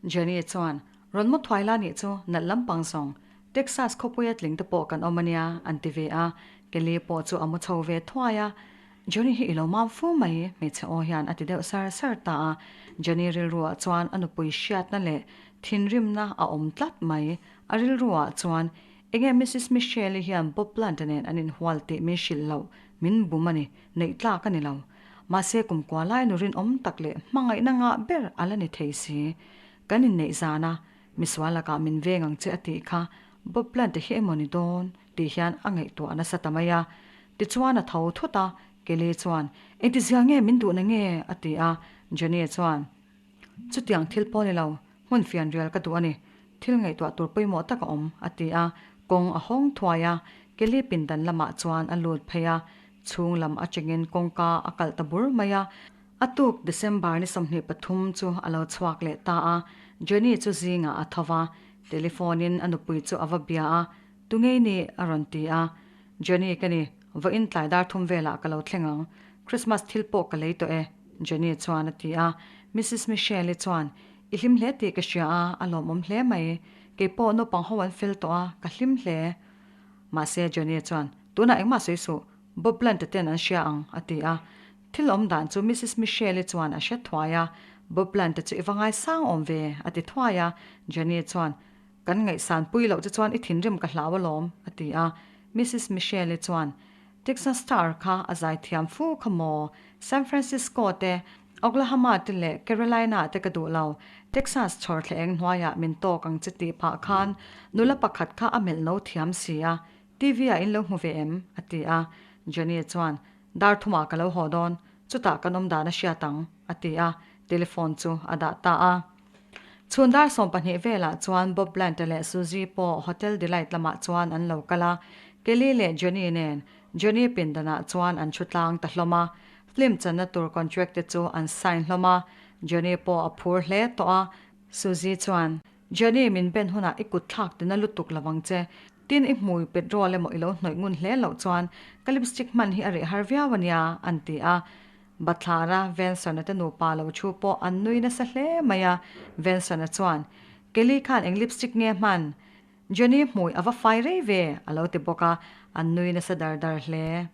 Jenny chuan, Rawn mu thuai la nih chu nalh lampang zawng, Texas khawpuia tling te pawh kan awm ania an ti ve a, Kelly pawh chu a mu chho ve thuai a. Johnny hi i lo mam fu mai, hmeichhe aw hian a ti deuh sar sar ta a. Johnny rilruah chuan a nupui hriatna leh thinrimna a awm tlat mai. A rilruah chuan, Enge Missus Michelle-i hian Bob Plant-a nen an inhual tih min hrilh loh, min bum a ni, neih tlak a ni lo. Mahse kumkua lai nu rinawm tak leh hmangaihna ngah ber a la ni thei si. Kan inneih zana misual lakah min veng ang che a tih kha Bob Plant-a hi emaw ni dawn tih hian a ngaihtuah nasa ta mai a. Tichuan a tho thut a, Kelly chuan, Engtizia nge min duhna nge? a ti a, Jenny chuan, Chutiang thil pawh ni lo, hmun fianrial ka duh a ni. Thil ngaihtuah tur pawimawh tak a awm, a ti a, kawng a hawng thuai a, Kelly pindan lamah chuan a lut phei a, chhung lam atangin kawngka a kalh ta bur mai a. A tuk December ni 23 chu a lo chhuak leh ta a, Jenny chu zingah a tho va, telephone in a nupui chu a va bia a, Tungei ni? a rawn ti a, Jenny ka ni, vawiin tlai dar thum velah ka lo thleng ang, Christmas thil pawh ka lei tawh e, Jenny chuan a ti a, Missus Michelle-i chuan, I hlim hle tih ka hria a, a lawmawm hle mai. Kei pawh naupang ho an fel tawh a, ka hlim hle. Mahse Jenny chuan, Tunah engmah sawi suh, Bob Blunt-a ten an hria ang, a ti a. Thil awm dan chu Missus Michelle-i chuan a hre thuai a, Bob Blunt-a chu i va ngaisang awm ve, a ti thuai a. Jenny chuan, Kan ngaihsan pui loh che chuan i thinrim ka hlau alawm, a ti a. Missus Michelle-i chuan, Texas Star kha a zaithiam fu kha maw? San Francisco te, Oklahoma te leh Carolina te ka duh lo. Texas chhawr thleh eng hnuaiah min tawk ang che tih phah khan nula pakhat kha a melh no thiam si a. TV ah in lo hmu ve em? a ti a. Jenny chuan, Dar thumah ka lo haw dawn, chutah kan awm dan a hriat ang, a ti a. Telephone chu a dah ta a. Chhun dar 12 velah chuan Bob Blunt-a leh Suzy pawh Hotel Delight lamah chuan an lo kal a, Kelly leh Johnny nen Johnny pindanah chuan an thu tlang ta hlawm a. Film channa tur contract te chu an sign hlawm a, Johnny pawh a phur hle tawh a. Suzy chuan, Johnny min ben hunah i kut thlak tina lutuk lo ang che. Tin i hmui petrol emaw i lo hnawih ngun hle loh chuan ka lipstick hman hi a reh har viau a nia, an ti a. Bathlara Venson-a te nupa lo thu pawh an nui nasa hle mai a, Venson-a chuan, Kelly khan eng lipstick nge hman? Johnny hmui a va fai rei ve, a lo ti bawk a, an nui nasa dar dar hle.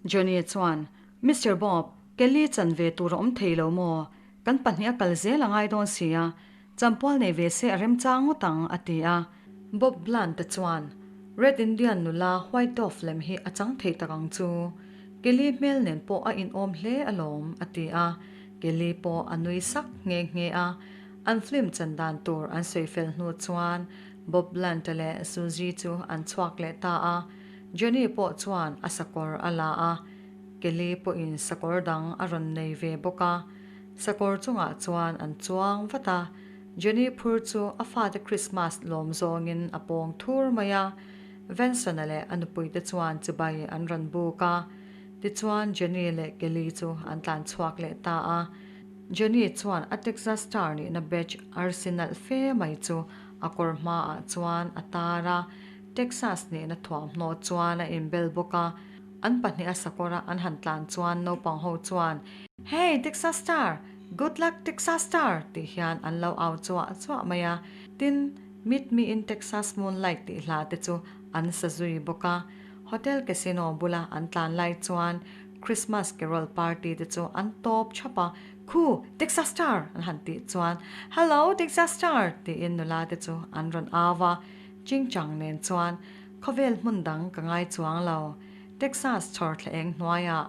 Johnny chuan, Mister Bob, Kelly chan ve tur a awm thei lo maw? Kan pahnih a kal zel a ngai dawn si a, champual nei ve se a remchang ngawt ang, a ti a. Bob Blunt-a chuan, Red Indian nula White Dove lem hi a chang thei tak ang chu. Kelly hmel nen pawh a inawm hle alawm, a ti a. Kelly pawh a nui sak nghe nghe a. An film chan dan tur an sawi fel hnu chuan Bob Blunt-a leh Suzy chu an chhuak leh ta a. Jenny pawh chuan a sakawr a la a. Kelly pawhin sakawr dang a rawn nei ve bawk a. Sakawr chungah chuan an chuang vat a. Jenny phur chu a fate Christmas lawm zawngin a pawng thur mai a. Venson-a leh a nupuite chuan chibai an rawn buk a. Tichuan Jenny leh Kelly chu an tlan chhuak leh ta a. Jenny chuan a Texas Star nihna badge arsi nalh fe mai chu a kawr hmaah chuan a tar a. Texas nihna thuamhnaw chuan a inbel bawk a. An pahniha sakawra an han tlan chuan naupang ho chuan, Hey, Texas Star! Good luck, Texas Star! tih hian an lo au chuah chuah mai a. Tin, Meet Me in Texas Moonlight tih hla te chu an sa zui bawk a. Hotel Casino bula an tlan lai chuan Christmas Carol party te chu an tawp chhap a, Khu, Texas Star! an han tih chuan Hello, Texas Star! tiin nula te chu an rawn au a. Chingchang nen chuan Khawvel hmun dang ka ngai chuang lo. Texas chhawr thla eng hnuaiah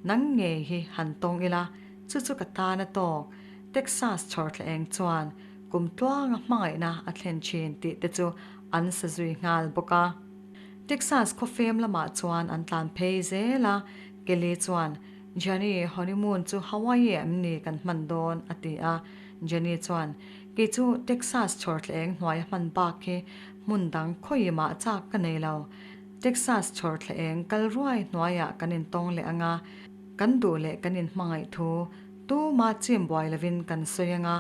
nang ngei hi han tawng ila, chu chu ka tan a tawk. Texas chhawr thla eng chuan kum tluanga hmangaihna a thlen thin tih te chu an sa zui nghal bawk a. Texas khawfem lamah chuan an tlan phei zel a, Kelly chuan, Jenny, honeymoon chu Hawaii em ni kan hman dawn? a ti a. Jenny chuan, Kei chu Texas chhawr thla eng hnuaia hman bak hi hmun dang khawi mah chak ka nei lo. Texas chhawr thla eng kal ruai hnuaiah kan intawng leh ang a, kan duh leh kan inhmangaih thu tuma chim buai lovin kan sawi ang a,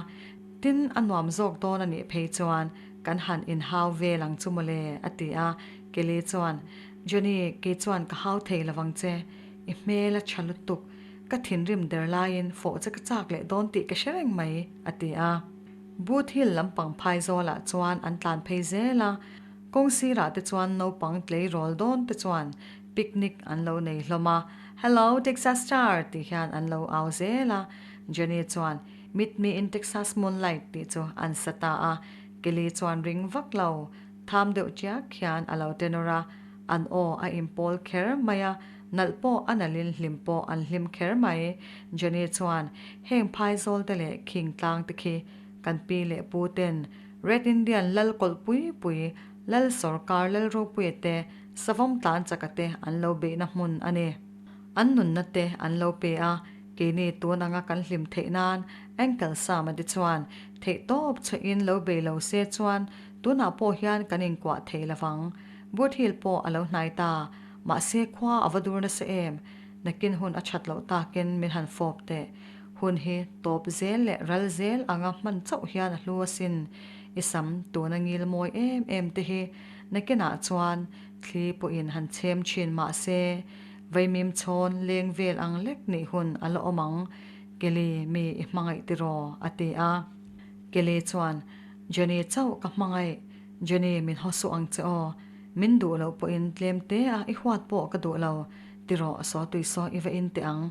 tin a nuam zawk dawn a nih phei chuan kan han inhau vel ang chu mawle, a ti a. Kelly chuan, Johnny, kei chuan ka hau thei lovang che, i hmel a tha lutuk, ka thinrim der laiin fawh che ka chak leh dawn tih ka hre reng mai, a ti a. Boot Hill lampang phaizawlah chuan an tlan phei zel a, kawng sirah te chuan naupang tleirawl dawn te chuan picnic an lo nei hlawm a, Hello Texas Star tih hian an lo au zel a, Jenny chuan Meet me in Texas moonlight tih chu an sa ta a, Kelly chuan ring vak lo, tham deuh chiak hian a lo tenor a, an aw a inpawl kher mai a, nalh pawh a nalhin hlim pawh an hlim kher mai. Jenny chuan heng phaizawl te leh khing tlang te khi kan pi leh pu ten Red Indian lal kawlh pui pui, lal sawrkar lal ropuia te, savawm tlan chaka te an lo beihna hmun a ni. An nunna te an lo pe a, keini tun anga kan hlim theih nan Uncle Sam a ti chuan theih tawp chhuahin lo bei lo se chuan tunah pawh hian kan inkuah thei lovang. Boot Hill pawh a lo hnai ta, mahse khua a va dur nasa em? Nakin hun a that loh takin min han fawp teh. Hun hi tawp zel leh ral zel anga hman chauh hian a hlu asin. I sam tuna ngil mawi em em te hi nakinah chuan thli pawhin han chhem thin mahse vaimim chhawn leng vel ang lek nih hun a la awm ang, Kelly mi i hmangaih tiraw? a ti a. Kelly chuan, Jenny chauh ka hmangaih, Jenny min haw suh ang che aw, min duh loh pawhin tlem te a i huat pawh ka duh lo, tiraw saw tui saw i va in teh ang,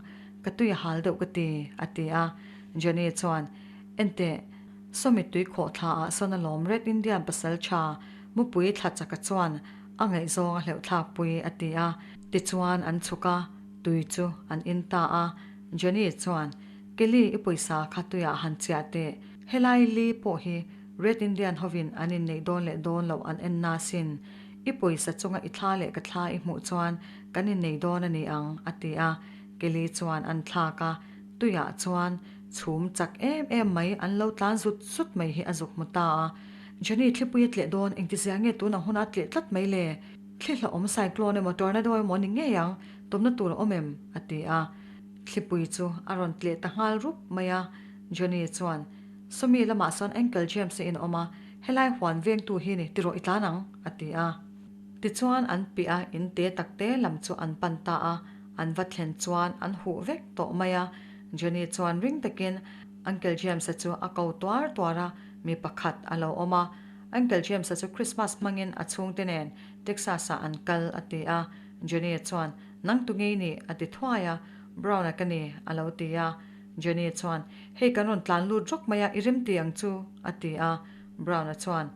ka tui a hal deuh ka ti, a ti a. Jenny chuan, Enteh, Sawmi tui khawh thla ah sawn alawm Red Indian pasal tha mupui thla chaka chuan a ngaihzawng a hleuh thlak pui a ti a. Tichuan an chhuk a, tui chu an in ta a. Jenny chuan, Kelly i pawisa kha tuiah han chiah teh, helai li pawh hi Red Indian hovin an inneih dawn leh dawn loh an en na sin. I pawisa chunga i thla leh ka thla i hmuh chuan kan innei dawn a ni ang, a ti a. Kelly chuan an thlak a, tuiah chuan chhum chak em em mai an lo tlan zut zut mai hi a zuk hmu ta a. Jenny thlipui a tleh dawn, engtizia nge tun ang huna a tleh tlat mai le? Thli hlauhawm cyclone emaw tornado emaw ni ngei ang, tawmna tur a awm em? a ti a. Thlipui chu a rawn tleh ta nghal rup mai a. Jenny chuan, Sawmi lamah sawn Uncle James-a in a awm a, helai huan vengtu hi ni tiraw i tlan ang? a ti a. Tichuan an piah a in te tak te lam chu an pan ta a, an va thlen chuan an huh vek tawh mai a. Jenny chuan ring takin Uncle James-a chu a ko tuar tuar a, mi pakhat a lo awm a. Uncle James-a chu Christmas hmangin a chhungte nen Texas-ah an kal a ti a. Jenny chuan, Nang tu ngei ni? a ti thuai a. Brown-a ka ni, a lo ti a. Jenny chuan, Hei kan rawn tlan lut rawk mai a, i rim ti ang chu, a ti a. Brown-a chuan,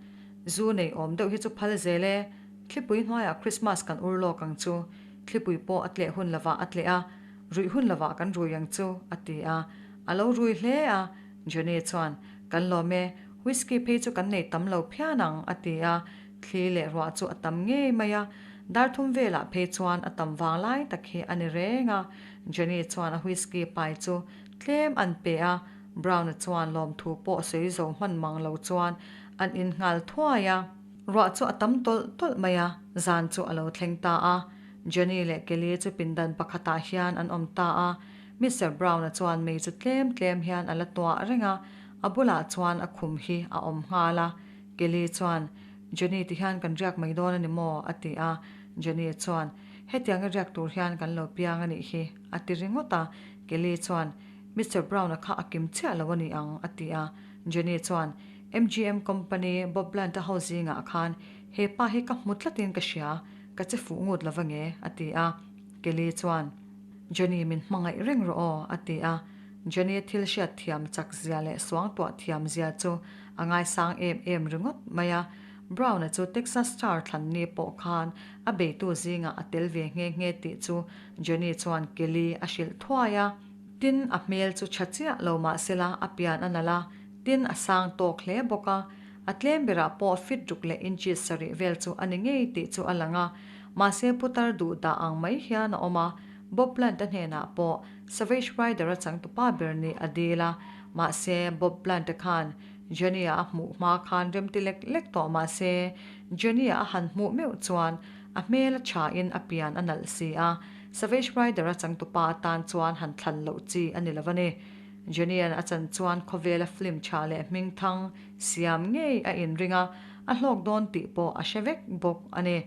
Zu nei awm deuh hi chu phal zel e, thlipui hnuaiah Christmas kan ur lawk ang chu, thlipui pawh a tleh hun lovah a tleh a, ruih hun lovah kan rui ang chu, a ti a. A lo rui hle a. Jenny chuan, Kan lawm e, whisky phei chu kan nei tam lo phian ang, a ti a. Thli leh ruah chu a tam ngei mai a, dar thum velah phei chuan a tam vang lai tak hi a ni reng a. Jenny chuan a whisky pai chu tlem an pe a, Brown-a chuan lawmthu pawh sawi zo hman mang lo chuan an in nghal thuai a. Ruah chu a tam tawlh tawlh mai a, zan chu a lo thleng ta a. Jenny leh Kelly chu pindan pakhatah hian an awm ta a. Mister Brown-a chuan mei chu tlem tlem hian a la tuah reng a, a bulah chuan a khum hi a awm nghal a. Kelly chuan, Jenny ti hian kan riak mai dawn a ni maw? a ti a. Jenny chuan, Hetianga riak tur hian kan lo piang a nih hi, a ti ringawt a. Kelly chuan, Mister Brown-a kha a kim chiah lo a ni ang, a ti a. Jenny chuan, MGM Company Bob Blunt-a ho zingah khan he pa hi ka hmu tlatin ka hria, ka che fuh ngut lo va nge, a ti a. Kelly chuan, Jenny min hmangaih reng rawh aw, a ti a. Jenny thil hriat thiam chak zia leh suangtuah thiam zia chu a ngaisang em em ringawt mai a. Brown-a chu Texas Star thlan ni pawh khan a beitu zingah a tel ve nghe nghe tih chu Jenny chuan Kelly a hrilh thuai a. Tin, a hmel chu tha chiah lo mah sela a pian a nalh a, tin a sang tawk hle bawk a. A tlem berah pawh fit ruk leh inches sarih vel chu a ni ngei tih chu a lang a. Mahse putar duh dah ang mai hian a awm a, Bob Blunt-a hnenah pawh Savage Rider-a changtupa ber nih a dil a, mahse Bob Blunt-a khan Jenny-a a hmuh hma khan remti lek lek tawh mahse Jenny-a a han hmuh meuh chuan a hmel a thain a pian a nalh si a, Savage Rider-a changtupa atan chuan han thlan loh chi a ni lo a ni. Jenny-a'n a chan chuan khawvela film tha leh hmingthang siam ngei a inring a, a hlawk dawn tih pawh a hre vek bawk a ni.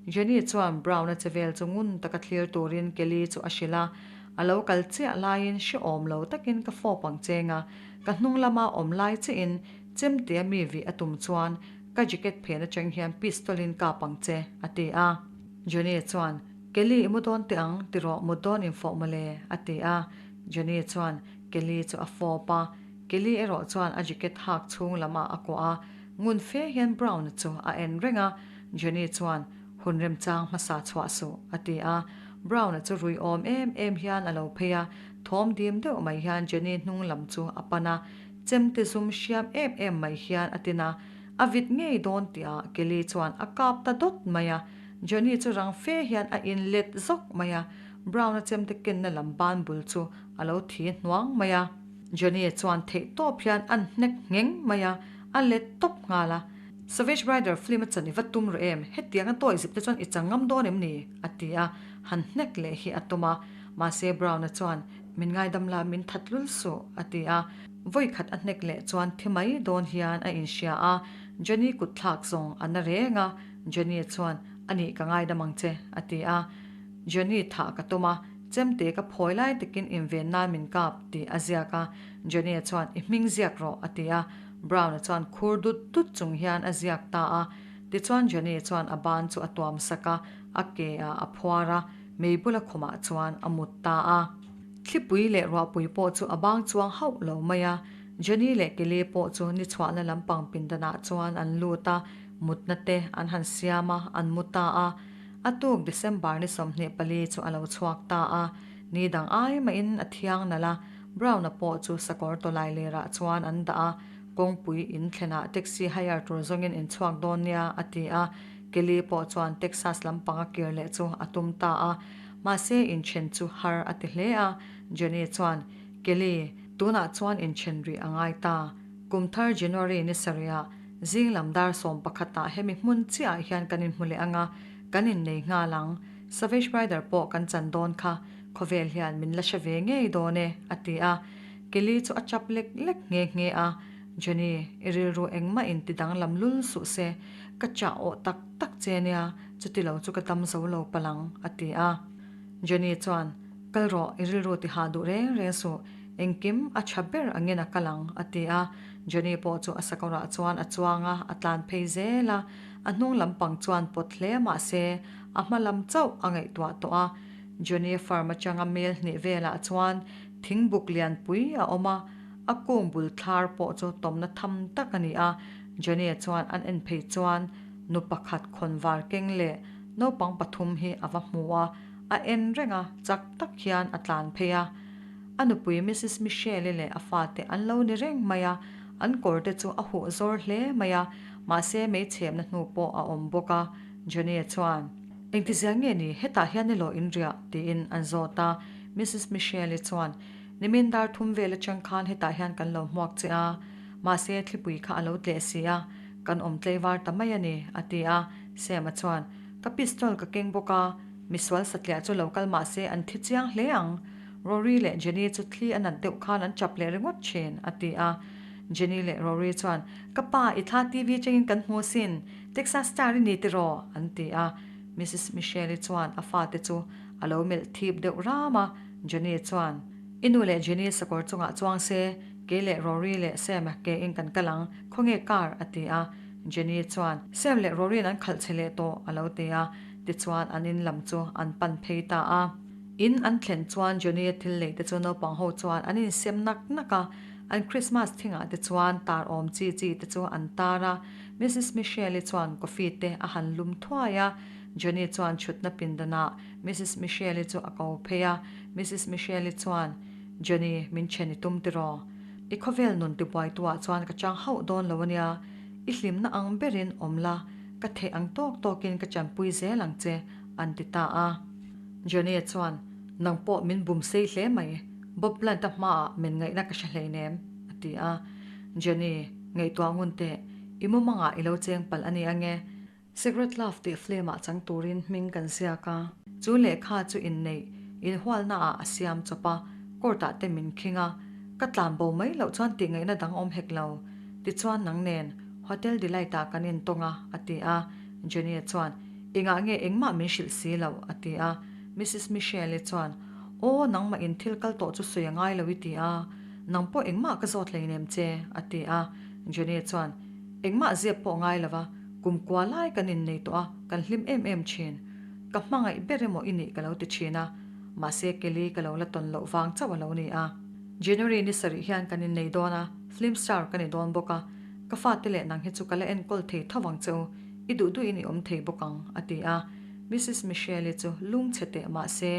Jenny chuan Brown-a chevel chu ngun taka thlir turin Kelly chu a hrilh a, A lo kal chiah laiin hrehawm lo takin ka fawp ang cheng a, ka hnung lama awm lai chiahin Chemtea mi vih a tum chuan ka jacket phen atang hian pistol in kap ang che, a ti a. Johnny chuan, Kelly i mu dawn teh ang, ti rawh mut dawn in fawh mawle, a ti a. Johnny chuan Kelly chu a fawp a, Kelly erawh chuan a jacket hak chhung lam ah a kuah a, ngun fe hian Brown-a chu a en reng a. Johnny chuan, Hun remchang hmasa chhuah suh, a ti a. Brown-a chu rui awm em em hian a lo phei a, thawm dim deuh mai hian Jenny hnung lam chu a pan a, chemte zum hriam em em mai hian a tin a, a vit ngei dawn tihah Kelly chuan a kap ta dawt mai a. Jenny chu rang fe hian a in let zawk mai a, Brown-a chemte kenna lam ban bul chu a lo thi hnuang mai a. Jenny chuan theih tawp hian a hnek ngheng mai a, a let tawp nghal a. Savage Rider film a chan i va tum rih em? Hetiang a tawi zip te chuan i chang ngam dawn em ni? a ti a, han hnek leh hi a tum a. Mahse Brown-a chuan, Min ngaidam la, min that lul suh, a ti a. Vawi khat a hnek leh chuan thi mai dawn hian a inhria a, Jenny kut thlak zawng a na reng a. Jenny chuan, A nih ka ngaidam ang che, a ti a. Jenny thah ka tum a, chemte ka phawi lai takin inven nan min kap, tih a ziak a. Jenny chuan, I hming ziak rawh, a ti a. Brown-a chuan khur dut dut chung hian a ziak ta a. Tichuan Jenny chuan a ban chu a tuam sak a, a ke ah a phuar a, mei bula khumah chuan a mut ta a. Thlipui leh ruahpui pawh chu a bang chuang hauh lo mai a. Jenny leh Kelly pawh chu ni chhuahna lampang pindanah chuan an lut a, mutna te an han siam a, an mu ta a. A tuk December ni 24 chu a lo chhuak ta a. Ni dang ai mahin a thiang nalh a, Brown-a pawh chu sakawr tawlai lerah chuan an dah a, kawngpui in thlenah taxi hire tur zawngin in chhuak dawn nia, a ti a. Kelly pawh chuan Texas lampanga kir leh chu a tum ta a, mahse inthen chu har a ti hle a. Jenny chuan, Kelly, tunah chuan inthen rih a ngai ta. Kum thar January ni sarihah zing lam dar sawm pakhatah hemi hmun chiahah hian kan inhmu leh ang a, kan innei nghal ang. Savage Rider pawh kan chan dawn kha. Khawvel hian min la hre ve ngei dawn e, a ti a. Kelly chu a chap lek lek nghe nghe a. Jenny, i rilru engmah in ti danglam lul suh se, ka chah awh tak tak che nia, chuti lo chu ka dam zo lo palh ang, a ti a. Jenny chuan, Kal rawh, i rilru ti hah duh reng reng suh, engkim a tha ber angin a kal ang, a ti a. Jenny pawh chu a sakawrah chuan a chuang a, a tlan phei zel a. A hnung lampang chuan pawt hle mah se, a hma lam chauh a ngaihtuah tawh a. Johnny farm atanga mel hnih velah chuan thingbuk lianpui a awm a, a kung bul thlar pawh chu tawmna tham tak a ni a. Johnny chuan an en phei chuan nu pakhat khawnvar keng leh naupang pathum hi a va hmu a, a en reng a, chak tak hian a tlan phei a. A nupui Missus Michelle-i leh a fate an lo ni reng mai a, an kawr te chu a huh zawr hle mai a, mahse meichhemna hnu pawh a awm bawk a. Johnny chuan. Engtizia nge ni hetah hian i lawh in riah? tiin an zawt a. Missus Michelle-i chuan, Nimin dar thum vel atang khan hetah hian kan lo hmuak che a, mahse thlipui kha a lo tleh si a, kan awm tleivar ta mai a ni, a ti a. Sam-a chuan, Ka pistol ka keng bawk a, misual satliah chu lo kal mahse an thi chiang hle ang. Rory leh Jenny chu thli a nat deuh khan an chap leh ringawt thin, a ti a. Jenny leh Rory chuan, Ka pa, i thla TV atangin kan hmu asin. Texas star i ni tiraw? an ti a. Missus Michelle-i chuan a fate chu a lo melh thip deuh ram a. Jenny chuan, I nu leh Jenny sakawr chungah chuang se, kei leh Rory leh Sam ke in kan kal ang, khawnge car? a ti a. Jenny chuan, Sam leh Rory-in an khalh che leh tawh, a lo ti a. Tichuan an in lam chu an pan phei ta a. In an thlen chuan Jenny-a thil lei te chu naupang ho chuan an insem nak nak a. An Christmas thingah te chuan tar awm chi chi te chu an tar a. Missus Michelle-i chuan coffee te a han lum thuai a, Johnny chuan chhutna pindanah Missus Michelle-i chu a ko phei a, Missus Michelle-i chuan, Johnny, min then i tum tiraw? I khawvel nun tibuaituah chuan ka chang hauh dawn lo ania, i hlimna ang berin awm la, ka theih ang tawk tawkin ka chanpui zel ang che, an ti ta a. Johnny chuan, Nang pawh min bum sei hle mai, Bob Blunt-a hmaah min ngaihna ka hre hleinem, a ti a. Johnny, Ngaihtuah ngun teh, i mumangah i lo cheng palh a ni ange. Secret Love tih film-ah chang turin hming kan ziak a. Chu lehkha chu inneih, inhualnaah a siam chawp a, court-ah te min khing a. Ka tlan bo mai loh chuan tih ngaihna dang awm hek lo. Tichuan nang nen Hotel Delight-ah kan intawng a, a ti a. Jenny chuan, Engah nge engmah min hrilh si loh? a ti a. Missus Michelle-i chuan, Aw, nangmah in thil kal tawh chu sawi a ngai lo i ti a. Nang pawh engmah ka zawt hleinem che, a ti a. Jenny chuan, Engmah zep pawh ngai lova, kum kua lai kan innei tawh a, kan hlim em em thin. Ka hmangaih ber emaw i nih ka lo ti thin a, mahse Kelly ka lo la tawn loh vang chauh a lo ni a. January ni sarih hian kan innei dawn a, film star ka ni dawn bawk a, ka fate leh nang hi chu ka la enkawl thei tho vang che u, i duh duhin i awm thei bawk ang, a ti a. Missus Michelle-i chu lungchhe teh mah se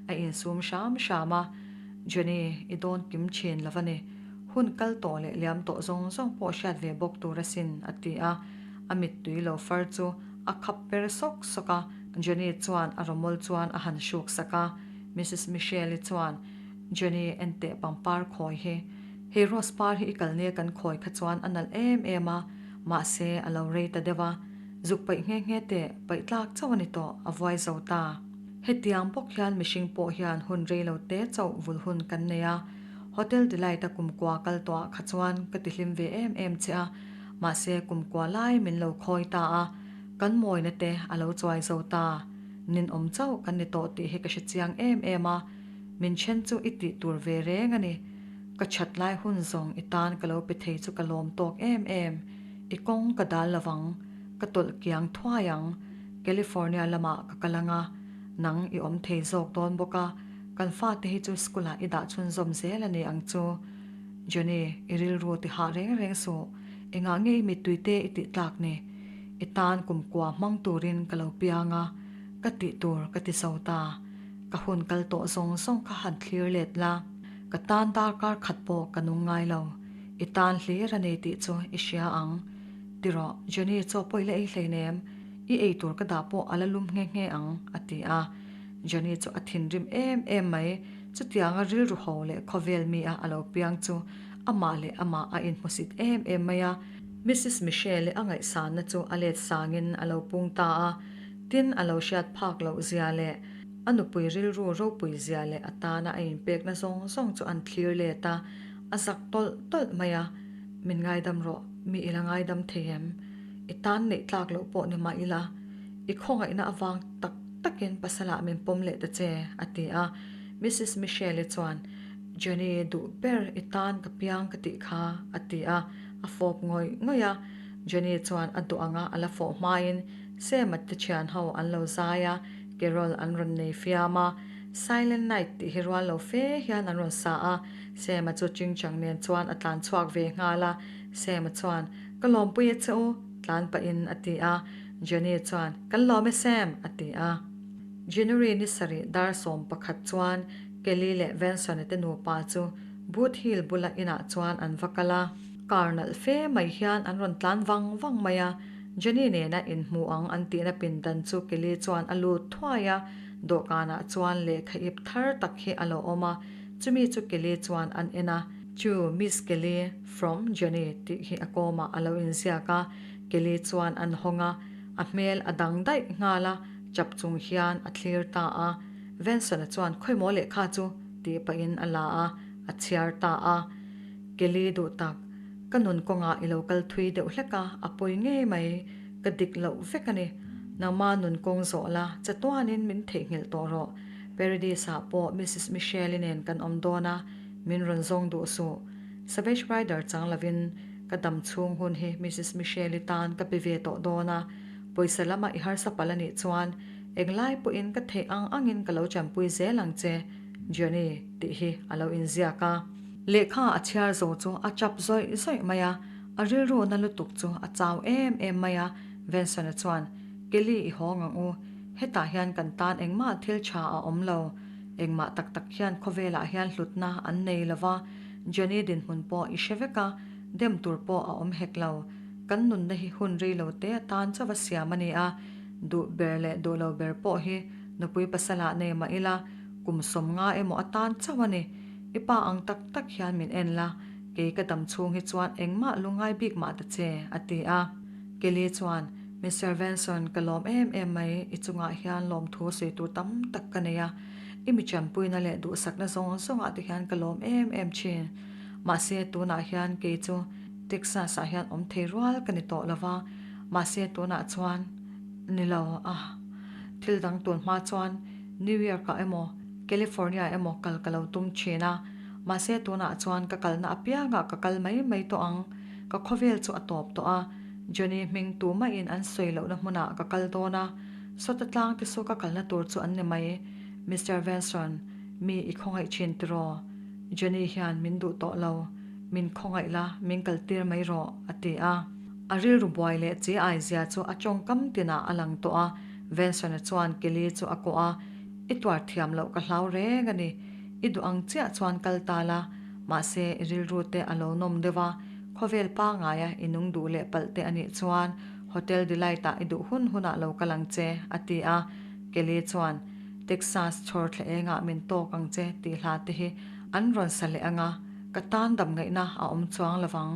a insum hram hram a, Jenny, i dawn kim thin lo va ni. Hun kal tawh leh liam tawh zawng zawng pawh hriat ve bawk tur asin, a ti a. A mittui lo far chu a khap per sawk sawk a. Jenny chuan a rawmawl chuan a han hruk sak a. Missus Michelle-i chuan, Jenny, enteh pangpar khawi hi. Hei rose par hi i kalnia kan khawi kha chuan a nalh em em a, mahse a lo rei ta deuh a. Zuk paih nghe nghe teh, paih tlak chauh a ni tawh, a vuai zo ta. Hetiang bawk hian mihring pawh hian hun rei lo te chauh vul hun kan nei a. Hotel Delight a kumkua kal tawhah kha chuan ka ti hlim ve em em che a, mahse kumkua lai min lo khawi ta a, kan mawina te a lo chuai zo ta. Ninawm chauh kan ni tawh tih hi ka hre chiang em em a, min then chu i tih tur ve reng a ni. Ka that lai hun zawng i tan ka lo pe thei chu ka lawm tawk em em. I kawng ka dal lovang, ka tawlh kiang thuai ang. California lamah ka kal ang a, nang i awm thei zawk dawn bawk a, kan fate hi chu school ah i dah chhunzawm zel a ni ang chu. Johnny, i rilru ti hah reng reng suh, engah nge i mittui te i tih tlak ni? I tan kumkua hmang turin ka lo piang a, ka tih tur ka ti zo ta. Ka hun kal tawh zawng zawng kha han thlir let la, ka tan darkar khat pawh ka nung ngai lo. I tan hlir a nei tih chu i hria ang. Ti rawh, Jenny chaw pawh i la ei hleinem, i ei tur ka dah pawh a la lum nghe nghe ang, a ti a. Jenny chu a thinrim em em mai, chutianga rilru ho leh khawvel mi a a lo piang chu amah leh amah a inhmusit em em mai a. Missus Michelle-i a ngaihsanna chu a let sangin a lo pung ta a, tin a lo hriat phak loh zia leh a nupui rilru ropui zia leh a tana a inpekna zawng zawng chu an thlir let a. A zak tawlh tawlh mai a, Min ngaidam rawh, mi i la ngaidam thei em? I tan neih tlak loh pawh ni mah ila, i khawngaihna avang tak takin pasalah min pawm leh ta che, a ti a. Missus Michelle-i chuan, Jenny, duh ber i tan ka piang ka tih kha, a ti a, a fawp ngawih ngawih a. Jenny chuan a duh anga a la fawh hmain Sam-a te thian ho an lo zai a, Carol an rawn nei fiam a. Silent Night tih hi rual lo fe hian an rawn sa a. Sam-a chu Chingchang nen chuan a tlan chhuak ve nghal a, Sam-a chuan, Ka lawmpui a che u, tlan pahin a ti a. Jenny chuan, Kan lawm e Sam, a ti a. January ni sarih dar 11 chuan Kelly leh Venson-a te nupa chu Boot Hill bula inah chuan an va kal a. Car nalh fe mai hian an rawn tlan vang vang mai a, Jenny nena inhmu ang an tihna pindan chu Kelly chuan a lut thuai a, dawhkanah chuan lehkha ip thar tak hi a lo awm a. Chumi chu Kelly chuan an en a, Chu Miss Kelly from Jenny tih hi a kawmah a lo inziak a, Kelly chuan an hawng a, a hmel a dang daih nghal a, chap chung hian a thlir ta a. Venson-a chuan Khawimaw lehkha chu? tih pahin a la a, a chhiar ta a. Kelly duh tak, ka nun kawngah i lo kal thui deuh hlek a, a pawi ngei mai, ka dik loh vek a ni. Nangma nun kawng zawh la, chatuanin min theihnghilh tawh rawh. Paradise-ah pawh Missus Michelle-i nen kan awm dawn a, min rawn zawng duh suh. Savage Rider chang lovin ka dam chhung hun hi Missus Michelle-i tan ka pe ve tawh dawn a, pawisa lama i harsa palh a nih chuan englai pawhin ka theih ang angin ka lo chanpui zel ang che, Johnny tih hi a lo inziak a. Lehkha a chhiar zo chu a chap zawih zawih mai a, a rilru na lutuk chu a chau em em mai a, Venson-a chuan, Kelly i hawng ang u, Hetah hian kan tan engmah thil tha a awm lo. Engmah tak tak hian khawvelah hian hlutna an nei lo va, Jenny dinhmun pawh i hre vek a, dem tur pawh a awm hek lo. Kan nunna hi hun rei lo te atan chauh a siam a ni a, duh ber leh duh lo ber pawh hi nupui pasalah nei mah ila, kum 50 emaw atan chauh a ni. I pa ang tak tak hian min en la, kei ka dam chhung hi chuan engmah lungngai bik mah ta che, a ti a. Kelly chuan, Mister Venson, ka lawm em em mai, i chungah hian lawmthu sawi tur tam tak ka nei a, i mi chanpuina leh duhsakna zawng zawngah te hian ka lawm em em thin. Mahse, tunah hian kei chu Texas ah hian awm thei rual ka ni tawh lo va, mahse tunah chuan ni lo a, thil dang tun hma chuan New York ah emaw California emaw kal ka lo tum thin a, mahse tunah chuan ka kalna apiangah ka kal mai mai tawh ang. Ka khawvel chu a tawp tawh a, Johnny hming tumahin an sawi lohna hmunah ka kal dawn a, sawta tlang te saw ka kalna tur chu an ni mai. Mister Venson, mi i khawngaih thin tiraw? Johnny hian min duh tawh lo, min khawngaih la, min kal tir mai rawh, a ti a. A rilru buai leh che ai zia chu a tawngkam tinah a lang tawh a, Venson-a chuan Kelly chu a kawh a, I tuar thiam loh ka hlau reng a ni. I duh ang chiah chuan kal ta la, mahse i rilru te a lo nawm deuh a, khawvel pangaia i nung duh leh palh te a nih chuan Hotel Delight ah i duh hun hunah lo kal ang che, a ti a. Kelly chuan, Texas chhawr thla engah min tawk ang che tih hla te hi an rawn sa leh ang a, ka tan dam ngaihna a awm chuang lo vang.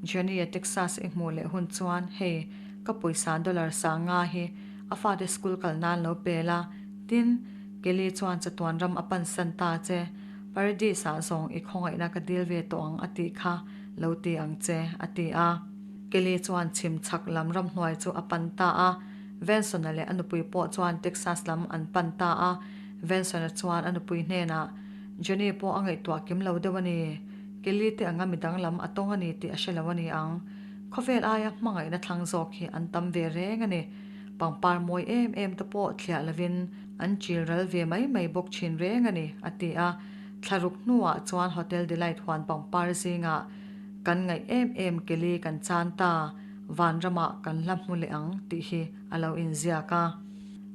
Johnny-a Texas i hmuh leh hun chuan hei ka pawisa dollar sanga hi a fate school kal nan lo pe la, tin, Kelly chuan chatuan ram a pansan ta che, Paradise-ah zawng i khawngaihna ka dil ve tawh ang a tih kha lo ti ang che, a ti a. Kelly chuan chhim chhak lam ramhnuai chu a pan ta a, Venson-a leh a nupui pawh chuan Texas lam an pan ta a. Venson-a chuan a nupui hnenah, Johnny pawh a ngaihtuah kim lo deuh a ni. Kelly te anga midang lam a tawng a ni tih a hre lo a ni ang. Khawvel aia hmangaihna thlang zawk hi an tam ve reng a ni. Pangpar mawi em em te pawh thliah lovin an chil ral ve mai mai bawk thin reng a ni, a ti a. Thlaruk hnuah chuan Hotel Delight huan pangpar zingah kan ngaih em em Kelly kan chan ta, vanramah kan hla hmu leh ang tih hi a lo inziak a.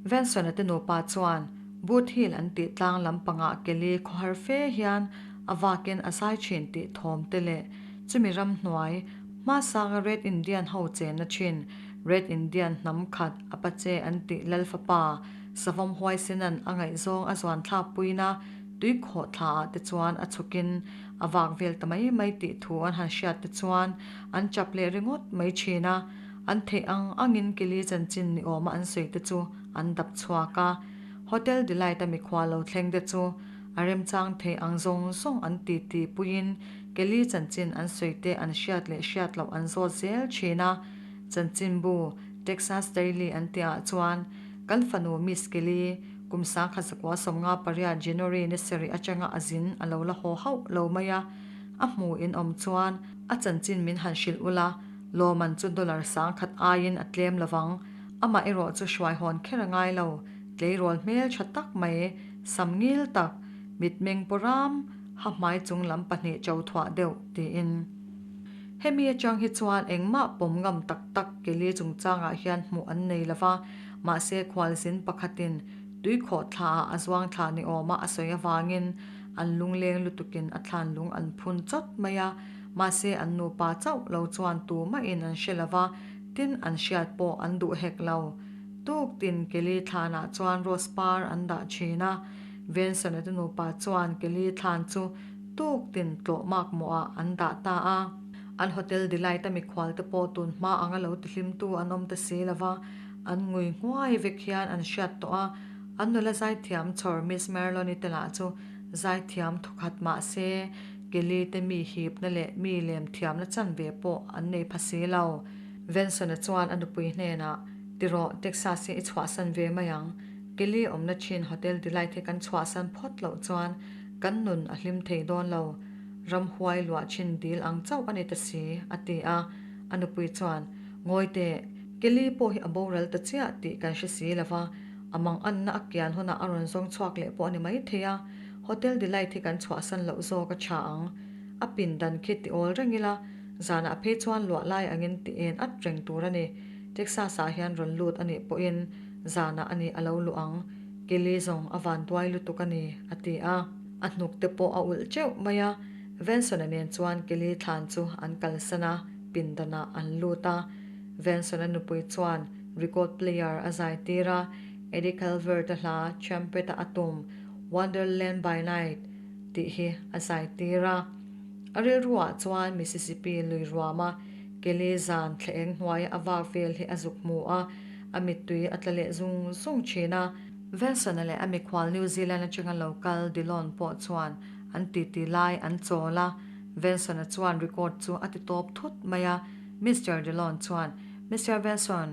Venson-a te nupa chuan Boot Hill an tih tlang lampangah Kelly khawhar fe hian a vakin a zai thin tih thawm te leh chumi ramhnuai hmasanga Red Indian ho chenna thin Red Indian hnam khat Apache an tih lal fapa Savawm Huaisinan a ngaihzawng a zuan thlak puina tui khawh thla ah te chuan a chhukin a vak vel ta mai mai tih thu an han hriat te chuan an chap leh ringawt mai thin a, an theih ang angin Kili chanchin ni awma an sawi te chu an dap chhuak a. Hotel Delight a mikhua lo thleng te chu a remchang thei ang zawng zawng an ti ti puiin Kili chanchin an sawi te an hriat leh hriat loh an zawt zel thin a. Chanchinbu, Texas Daily an tihah chuan, Kan fanu Miss Kelly, kum 1958 January ni sarih atanga a zin a lo la haw hauh lo mai a, a hmu in awm chuan a chanchin min han hrilh ula, lawman chu dollar 10,000 aiin a tlem lovang. Amah erawh chu hruai hawn kher a ngai lo, tleirawl hmel tha tak mai, sam ngil tak, mitmeng pawram, ha hmai chung lam pahnih cho thuah deuh, tiin. Hemi atang hi chuan engmah pawm ngam tak tak Kelly chungchangah hian hmuh an nei lo va, mahse khualzin pakhatin tuikhawh thlaah a zuang thla ni awma a sawi avangin an lungleng lutukin a thlan lung an phun chawt mai a, mahse an nupa chauh lo chuan tumahin an hre lo va, tin an hriat pawh an duh hek lo. Tuk tin Kelly thlanah chuan rose par an dah thin a, Venson-a te nupa chuan Kelly thlan chu Tuk tin tlawh mak mawhah an dah ta a. An Hotel Delight a mikhual te pawh tun hma anga lo tihlimtu an awm ta si lo va, an ngui nghuai vek hian an hriat tawh a. An nula zaithiam chhawr Miss Merloni te lah chu zaithiam thawkhat mah se, Kelly te mi hipna leh mi lem thiamna chanve pawh an nei pha si lo. Venson-a chuan a nupui hnenah, Tirawh, Texas hi i chhuahsan ve mai ang. Kelly awmna thin Hotel Delight hi kan chhuahsan phawt loh chuan Kan nun a hlim thei dawn lo, ramhuai luah chin dil ang chauh a ni ta si, a ti a. A nupui chuan, Ngawi teh, Kelly pawh hi a boral ta chiah tih kan hre si lo va, a manganna a kian hunah a rawn zawng chhuak leh pawh a ni mai thei a, Hotel Delight hi kan chhuahsan loh zawk a tha ang. A pindan khi ti awl reng ila, zanah phei chuan luah lai angin ti en at reng tur a ni. Texas-ah hian rawn lut a nih pawhin zanah a ni a lo luh ang. Kelly zawng a van duai lutuk a ni, a ti a. A hnuk te pawh a ulh teuh mai a. Venson-a nen chuan Kelly thlan chu an kalsan a, pindanah an lut a. Venson-a nupui chuan record player a zai tir a, Eddie Calvert-a hla Trumpet-a a tum Wonderland by Night tih hi a zai tir a. A rilruah chuan Mississippi lui ruama Kelly zan thla eng hnuaia a vak vel hi a zuk hmu a. A mittui a tla leh zung zung thin a. Venson-a leh a mikhual New Zealand atanga lo kal Dillon pawh chuan an titi lai an chawl a. Venson-a chuan record chu a ti tawp thut mai a. Mister Dillon chuan, Mister Venson,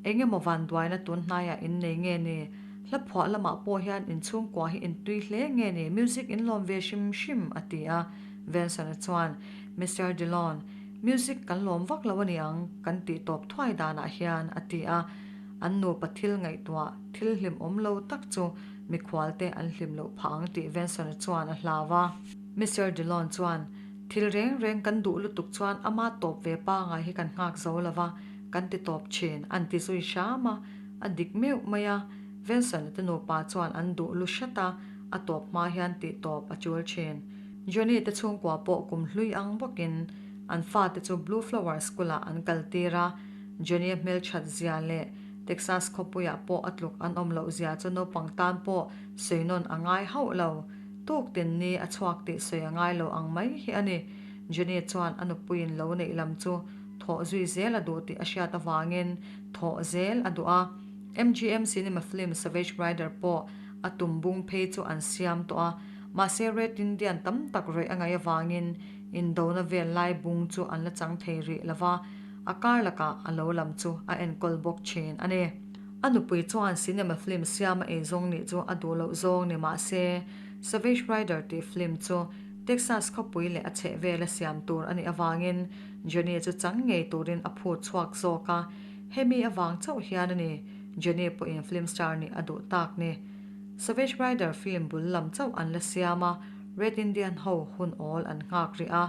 eng emaw vanduaina tun hnaiah in nei nge ni? Hla phuah lamah pawh hian inchhungkua hi in tui hle nge ni? Music in lawm ve hrim hrim, a ti a. Venson-a chuan, Mister Dillon, Music kan lawm vak lo a niang kan tih tawp thuai danah hian a ti a. An nupa thil ngaihtuah thil hlim awm lo tak chu mikhual te an hlim loh phah ang tih Venson-a chuan a hlau a. Mister Dillon chuan, Thil reng reng kan duh lutuk chuan ama tawp ve pangai hi kan nghak zo lo va, kan ti tawp thin, an ti zui hram a. A dik meuh mai a, Venson-a te nupa chuan an duh lu hret a, a tawp hma hian tih tawp a tul thin. Johnny te chhungkua pawh kum hlui ang bawkin an fate chu Blue Flower School-ah an kal tir a, Johnny-a hmelthat zia leh Texas khawpuiah pawh a tluk an awm loh zia chu naupang tan pawh sawi nawn a ngai hauh lo. Tuk tin ni a chhuak tih sawi a ngai lo ang mai hi a ni. Johnny chuan a nupuiin lo neih lam chu thawh zui zel a duh tih a hriat avangin thawh zel a duh a. MGM Cinema film Savage Rider pawh a tum bung phei chu an siam tawh a, mahse Red Indian tam tak rawih a ngaih avangin indona vel lai bung chu an la chang thei rih lo va, a kar lakah a lo lam chu a enkawl bawk thin a ni. A nupui chuan cinema film siama eizawng nih chu a duh loh zawng ni mah se, Savage Rider tih film chu Texas khawpui leh a chhehvela siam tur a nih avangin Johnny chu chang ngei turin a phut chhuak zawk a, hemi avang chauh hian a ni Johnny pawhin film star nih a duh tak ni. Savage Rider film bul lam chauh an la siam a, Red Indian ho hun awl an nghak rih a,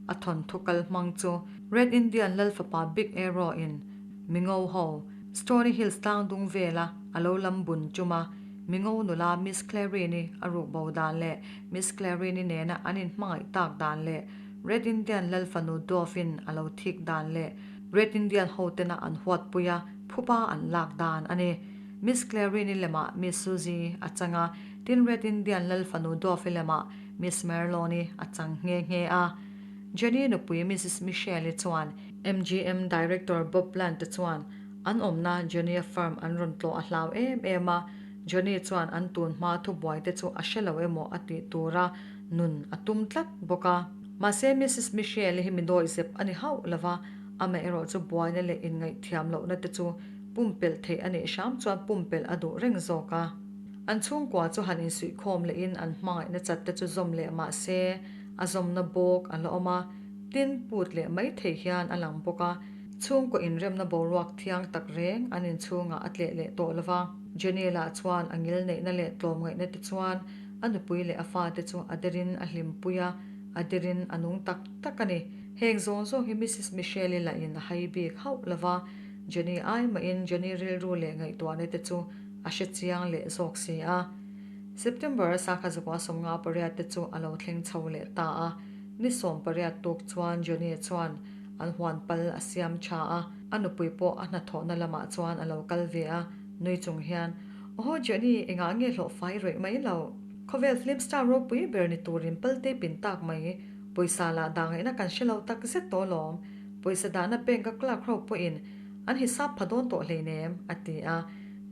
a thawnthu kal hmang chu Red Indian lal fapa Big Arrow in Mingo ho Stony Hills tlang dung vela a lo lam bun tum a, Mingo nula Miss Clarine-i a ruk bo dan leh Miss Clarine-i nena an inhmangaih tak dan leh Red Indian lal fanu Dove-in a lo thik dan leh Red Indian ho tena an huatpui a, phupa an lak dan a ni. Miss Clarine-i lemah Miss Suzy a chang a, tin Red Indian lal fanu Dove-i lemah Miss Merlone-i a chang nghe nghe a. Jenny nupui Mrs Michelle-i chuan MGM Director Bob Bland-te chuan an awmna Johnny-a firm an rawn tlawh a hlau em em a, Johnny chuan an tun hma thubuai te chu a hre lo emaw a tih tura nun a tum tlat bawk a. Mahse Mrs Michelle-i hi mi dawi zep a ni hauh lo va, amaherawh chu buaina leh inngaihthiam lohna te chu pumpelh theih a nih hram chuan pumpelh a duh reng zawk a. An chhungkua chu han insuihkhawm lehin an hmangaihna chat te chu zawm leh mah se a zawmna bawk a la awm a, tin put leh mai thei hian a lang bawk a, chhungkaw inremna boruak thiang tak reng an inchhungah a tleh leh tawh lo va. Jenny lah chuan a ngil neihna leh tlawmngaihna te chuan a nupui leh a fate chu a derin a hlimpui a, a derin a nung tak tak a ni. Heng zawng zawng hi Mrs Michelle-i lahin a hai bik hauh lo va, Jenny ai mahin Jenny rilru leh ngaihtuahna te chu a hre chiang leh zawk si a. September a sakha zakua 58 te chu a lo thleng chho leh ta a, ni 18 tuk chuan Johnny chuan an huan pal a siam tha a, a nupui pawh a hnathawhna lamah chuan a lo kal ve a, nui chung hian, Aw Johnny, engah nge hlawh fai rawih mai loh? Khawvel film star ropui ber ni turin palte pin tak mai, pawisa lah dah ngaihna kan hre lo tak zet tawh alawm, pawisa dahna bank a clerk ho pawhin an hisap pha dawn tawh hleinem, a ti a.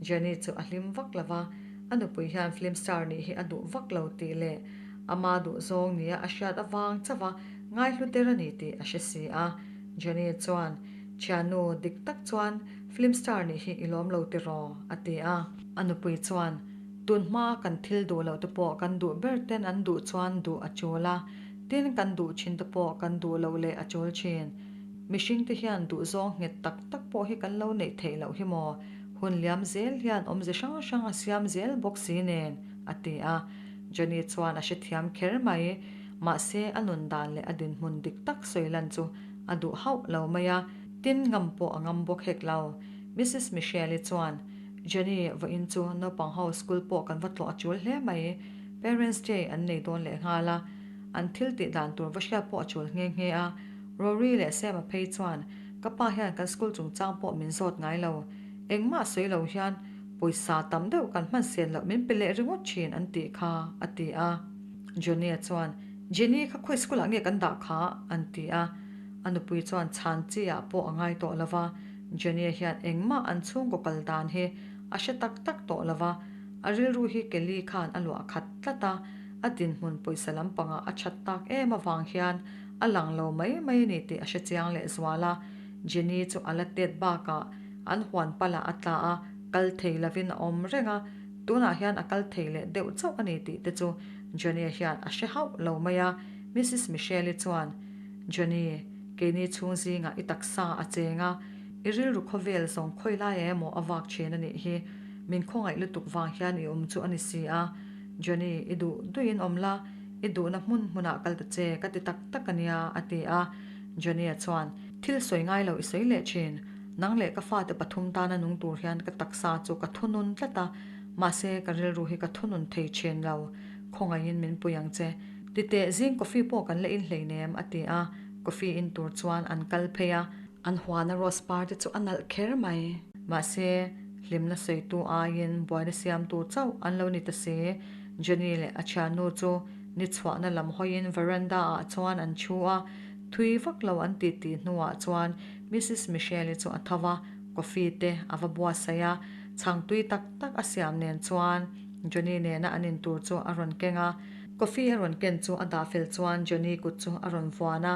Johnny chu a hlim vak lo va, a nupui hian film star nih hi a duh vak lo tih leh ama duhzawng nia a hriat avang chauh a ngaihlu der a ni tih a hre si a. Johnny chuan, Thiannu, dik tak chuan film star nih hi i lawm lo tiraw? a ti a. A nupui chuan, Tun hma kan thil duh loh te pawh kan duh ber ten an duh chuan duh a tul a, tin kan duh thin te pawh kan duh loh leh a tul thin. Mihring te hian duhzawng nghet tak tak pawh hi kan lo neih theih loh hi maw? Hun liam zel hian awmze hrang hrang a siam zel bawk si nen, a ti a. Johnny chuan a hrethiam kher mai. Mahse, a nun dan leh a dinhmun dik tak sawi lan chu a duh hauh lo mai a, tin ngam pawh a ngam bawk hek lo. Mrs Michelle-i chuan, Johnny, vawiin chu naupang ho school pawh kan va tlawh a chul hle mai. Parents Day an nei dawn leh nghal a, an thil tih dan tur va hriat pawh a chul nghe nghe a. Rory leh Sam-a phei chuan, Ka pa hian kan school chungchang pawh min zawt ngai lo. Engmah sawi lo hian pawisa tam deuh kan hman sen loh min pe leh ringawt thin an tih kha, a ti a. Johnny-a chuan, Jenny kha khawi school ah nge kan dah kha? an ti a. A nupui chuan chhan chi ah pawh a ngai tawh lo va, Johnny-a hian engmah an chhungkaw kal dan hi a hre tak tak tawh lo va, a rilru hi Kelly khan a luah khat tlat a, a dinhmun pawisa lampangah a that tak em avang hian a lang lo mai mai a ni tih a hre chiang leh zual a. Jenny chu a la tet bakah an huan palah a tla a, kal thei lovin a awm reng a, tunah hian a kal thei leh deuh chauh a ni tih te chu Johnny-a hian a hre hauh lo mai a. Mrs Michelle-i chuan, Johnny, Keini chhung zingah i taksa a cheng a, i rilru khawvel zawng khawi lai emaw a vak thin a nih hi. Min khawngaih lutuk vang hian i awm chu a ni si a. Johnny, i duh duhin awm la, i duhna hmun hmunah kal ta che ka ti tak tak a nia, a ti a. Johnny-a chuan, Thil sawi ngai lo i sawi leh thin. Nang leh ka fate pathum tana nung tur hian ka taksa chu ka thunun tlat a, mahse ka rilru hi ka thunun thei thin lo. Khawngaihin min pui ang che. Titeh zing coffee pawh kan la in hleinem, a ti a. Coffee in tur chuan an kal phei a. An huana rose par te chu a nalh kher mai. Mahse, hlimna sawitu aiin buaina siamtu chauh an lo ni ta si. Jenny leh a thiannu chu ni chhuahna lam hawiin veranda ah chuan an thu a. Thui vak lo an ti tih hnuah chuan Missus Michelle-i chu a tho va, coffee te a va buatsaih a. Chhang tui tak tak a siam nen chuan Johnny nena an in tur chu a rawn keng a. Coffee a rawn ken chu a dah fel chuan Johnny kut chu a rawn vuan a.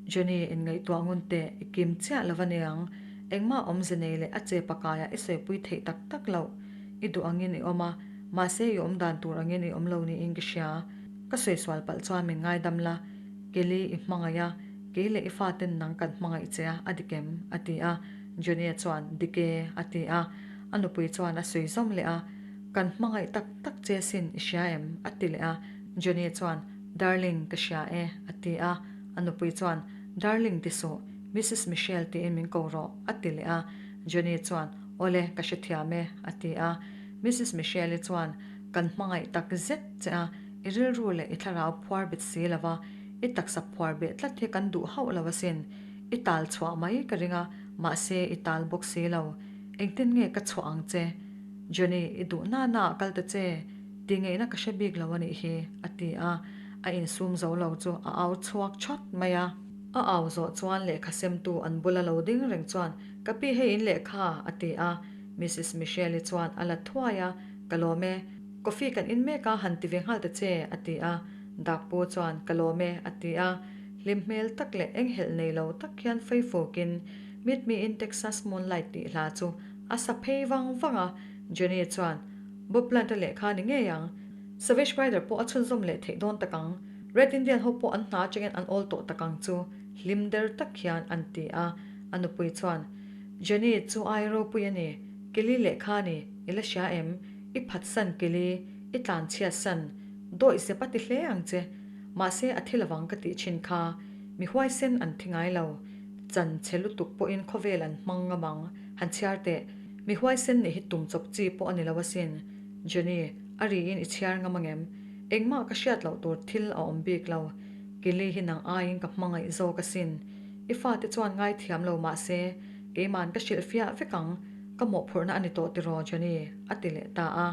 Johnny, inngaihtuah ngun teh, i kim chiah lo va niang. Engmah awmze nei leh a che pakaiah i sawipui theih tak tak loh. I duh angin i awm a, mahse i awm dan tur angin i awm lo niin ka hria. Ka sawi sual palh chuan min ngaidam la, Kelly i hmangaih a, kei leh i faten nang kan hmangaih che a, a dik em? a ti a. Johnny-a chuan, Dik e, a ti a. A nupui chuan a sawi zawm leh a. Kan hmangaih tak tak che sin i hria em? a ti leh a. Johnny chuan, Darling, ka hria e, a ti a. A nupui chuan, Darling ti suh, Missus Michelle tiin min ko rawh, a ti leh a. Johnny chuan, Awle, ka hrethiam e, a ti a. Missus Michelle-i chuan, Kan hmangaih tak zet che a, i rilru leh i thlarau phuar bet si lo va, i taksa phuar beh tlat hi kan duh hauh lo asin. I tal chhuah mai ka ring a, mahse i tal bawk si lo. Engtin nge ka chhuah ang che? Johnny, i duh na na ah kal ta che, ti ngeihna ka hre bik lo a nih hi, a ti a, a insum zo lo chu a au chhuak chawt mai a. A au zawh chuan lehkha semtu an bula lo ding reng chuan, Ka pi hei in lehkha, a ti a. Missus Michelle-i chuan a la thuai a, Ka lawm e. Coffee kan in mek a, han ti ve nghal ta che, a ti a. Dakpu chuan, Ka lawm e, a ti a. Hlim hmel tak leh enghelh nei lo tak hian feifukin, Meet me in Texas Moonlight tih hla chu A sa phei vang vang a, Jenny chuan, Bob Plant-a lehkha ni ngei ang. Savage Rider pawh a chhunzawm leh theih dawn tak ang. Red Indian ho pawh an hna atangin an awl tawh tak ang chu, hlim der tak hian an ti a. A nupui chuan, Jenny, chu ai ropui a ni. Kelly lehkha ni, i la hria em? I phatsan Kelly, i tlanchhiat san. Dawih zep a ti hle ang che. Mahse a thi lovang ka tih thin kha. Mi huaisen an thi ngai lo. Chan chhe lutuk pawhin khawvel an hmang ngam ang. Han chhiar teh. Mi huaisen nih hi tum chawp chi pawh a ni lo asin. Jenny, a riin i chhiar ngam angem? Engmah ka hriat loh tur thil a awm bik lo. Kelly hi nang aiin ka hmangaih zawk asin. I fate chuan ngaithiam lo mahse, keiman ka hrilh fiah vek ang. Ka mawhphurhna a ni tawh tiraw Jenny? a ti leh ta a.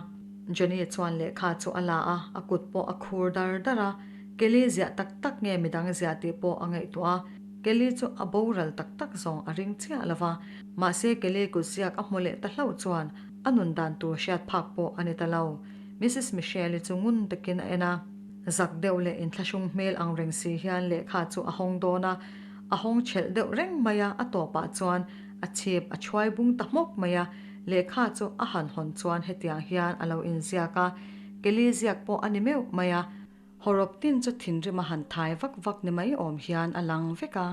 Jenny chuan lehkha chu a la a, a kut pawh a khur dar dar a. Kelly ziah tak tak nge midang ziah tih pawh a ngaihtuah a. Kelly chu a boral tak tak zawng a ring chiah lo va, mahse Kelly kut ziak a hmu leh ta hlauh chuan a nun dan tur hriat phak pawh a ni ta lo. Missus Michelle-i chu ngun takin a en a. Zak deuh leh inthlahrung hmel ang reng si hian lehkha chu a hawng dawn a, a hawng chhelh deuh reng mai a, a tawpah chuan a chhip a chhuai bung ta hmawk mai a, lehkha chu a han hawn chuan hetiang hian a lo inziak a, Kelly ziak pawh a ni meuh mai a. Hawrawp tin chu thinrim a han thai vak vak ni mai awm hian a lang vek a.